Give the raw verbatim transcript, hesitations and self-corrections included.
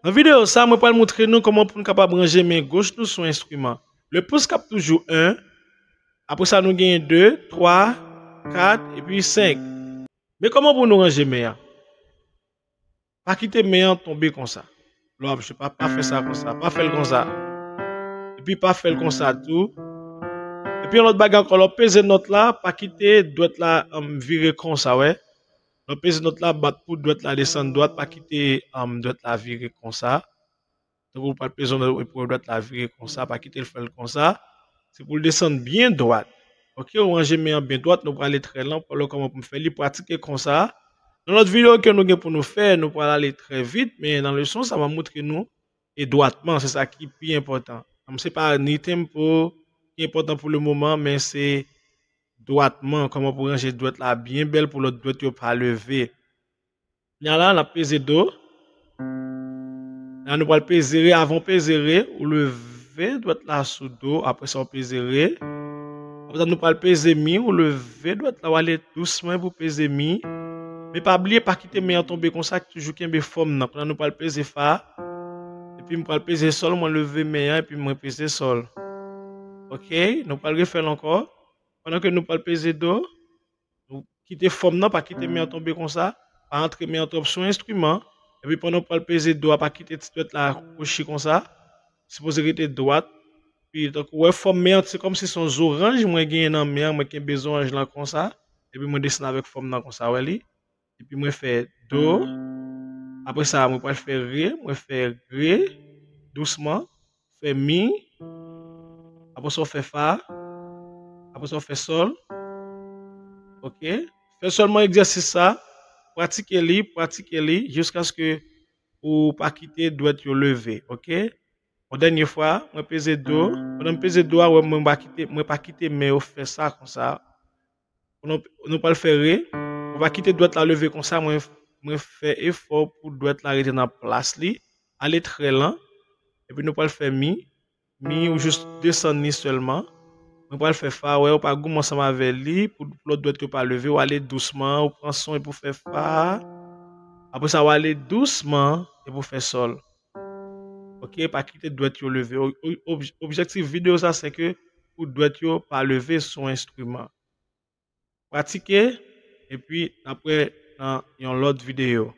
Nan videyo sa, mwen pral montre nou kòman pou nou kapab ranje men goch nou sou enstriman. Le pous k ap toujou en, apre sa nou genyen de, twa, kat, epi senk. Men kòman pou nou ranje men an? Pa kite men an tonbe konsa. Lè w ap jwe, pa, pa fè sa konsa, pa fè l konsa. Epi pa fè l konsa tou. Epi yon lòt bagay ankò, lè w peze nòt la, pa kite dwèt la, um, vire konsa, wè. Lè w peze nòt la, bat pou dwèt la desann dwat, pa kite, um, dwèt la vire konsa. Tankou w pral peze yon nòt epi w wè dwèt la vire konsa, pa kite l fè l konsa. Se pou l desann byen dwat. Ok, ou ranje men an byen dwat, nou prale trè lan, pou wè kòman pou m fè li, pratike konsa. Nan lòt videyo ke nou gen pou nou fè, nou pral ale trè vit, men nan leson sa, m ap montre nou e dwatman, se sa ki pi enpòtan. Donk, se pa ni tempo ki enpòtan pou le moman, men se dwatman, kòman pou ranje dwèt la byen bèl pou lòt dwèt yo pa leve. Kounye a la, n ap peze do. La, nou pral peze re. Avan w peze re, ou leve dwèt la sou do. Apre sa, w peze re. Apre sa, nou pral peze mi. Ou leve dwèt la, w ale dousman pou peze mi. Men pa bliye, pa kite men an tonbe konsa, toujou kenbe fòm nan. Kounye a, nou pral peze fa. Epi m pral peze sòl, mwen leve men an, epi mwen peze sòl. Ok, nou pral refè l ankò. Pandan ke nou pral peze do, nou kite fòm nan, pa kite men an tonbe konsa, pa antre men an twòp sou enstriman. Epi pandan w pral peze do a, pa kite ti dwèt la kwochi konsa. Sipoze rete dwat. Epi tankou w wè fòm men an, se kòmsi se yon zoranj mwen genyen nan men an, mwen kenbe zoranj lan konsa. Epi mwen desann avèk fòm nan konsa, wè li. Epi mwen fè do. Apre sa, mwen pral fè re, mwen fè re, dousman. Fè mi. Apre sa, w fè fa. Apre sa, w fè sòl. Ok. Fè sèlman egzèsis sa. Pratike li, pratike li, jiskaske ou pa kite dwèt yo leve. Ok. Yon dènye fwa, mwen peze do. Pandan m peze do a, wè mwen pa kite, mwen pa kite men yo fè sa konsa. Nou, nou pral fè re. Mwen pa kite dwèt la leve konsa, mwen, mwen fè efò pou dwèt la rete nan plas li, ale trè lan. Epi nou pral fè mi. Mi, ou jis desann li sèlman. Mwen pral fè fa, wè, ou pa goumen ansanm avè li, pou, pou lòt dwèt yo pa leve, ou ale dousman, ou pran son epi w fè fa. Apre sa, ou ale dousman epi w fè sòl. Ok, pa kite dwèt yo leve. O-, o-, ob-, objektif videyo sa, se ke pou dwèt yo pa leve sou enstriman. Pratike, epi n ap wè nan yon lòt videyo.